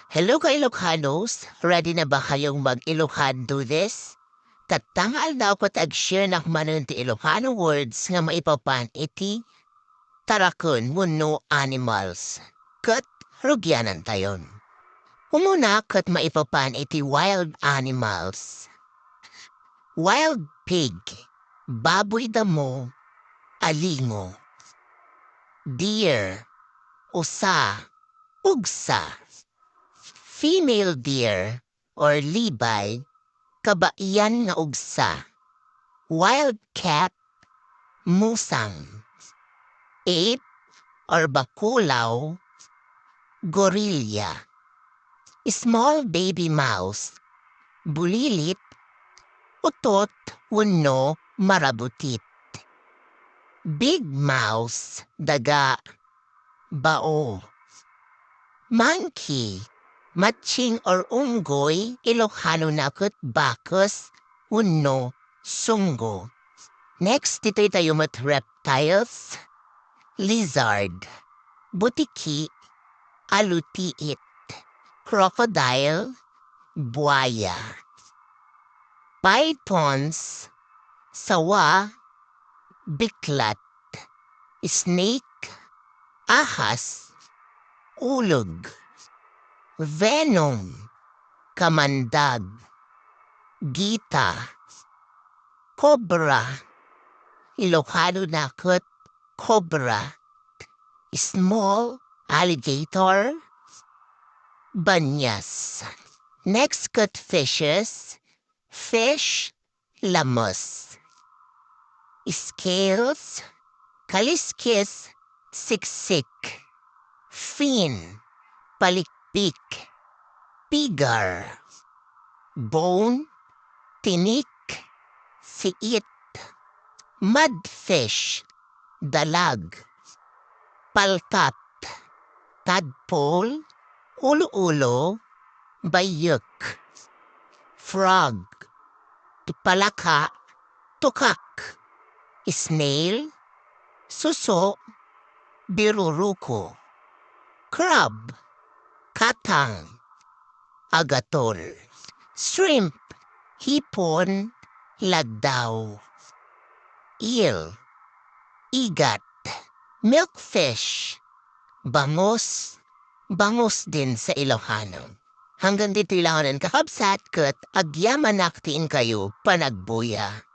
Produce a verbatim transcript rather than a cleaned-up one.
Hello ka Ilocanos, ready na ba kayong mag-Ilocano this? Tatta nga aldaw ket ag-share nak manen ti Ilocano words nga maipapan iti taraken wenno animals. Ket rugianantayon. Umuna ket maipapan iti wild animals. Wild pig, baboy damo, alingo. Deer, usa, ugsa. Female deer or libay, kabaian nga ugsa. Wild cat, musang. Ape or bakulaw, gorilla. Small baby mouse, bulilit, utot wenno marabutit. Big mouse, daga, bao. Monkey, matching or unggoy, Ilocanona ket bakes wenno sunggo. Next, ditoy tayo met reptiles, lizard, butiki, alutiit, crocodile, buaya. Pythons, sawa, biklat, snake, ahas, ulog, venom, kamandag, gita, cobra, Ilocanona ket cobra, small alligator, banyas. Next ket fishes, fish, lamus. Scales, kaliskis, siksik. Fin, palikpik. Pigar, bone, tinik, siit. Mudfish, dalag. Palkat, tadpole, ulo-ulo, bayyek. Frog, palaka, tukak. Snail, suso, biruruko. Crab, katang, agatol. Shrimp, hipon, lagdaw. Eel, igat. Milkfish, bangus, bangus din sa Ilocano. Hanggang ditoy lang kakabsat ket agyamanak ti inkayo panagbuya.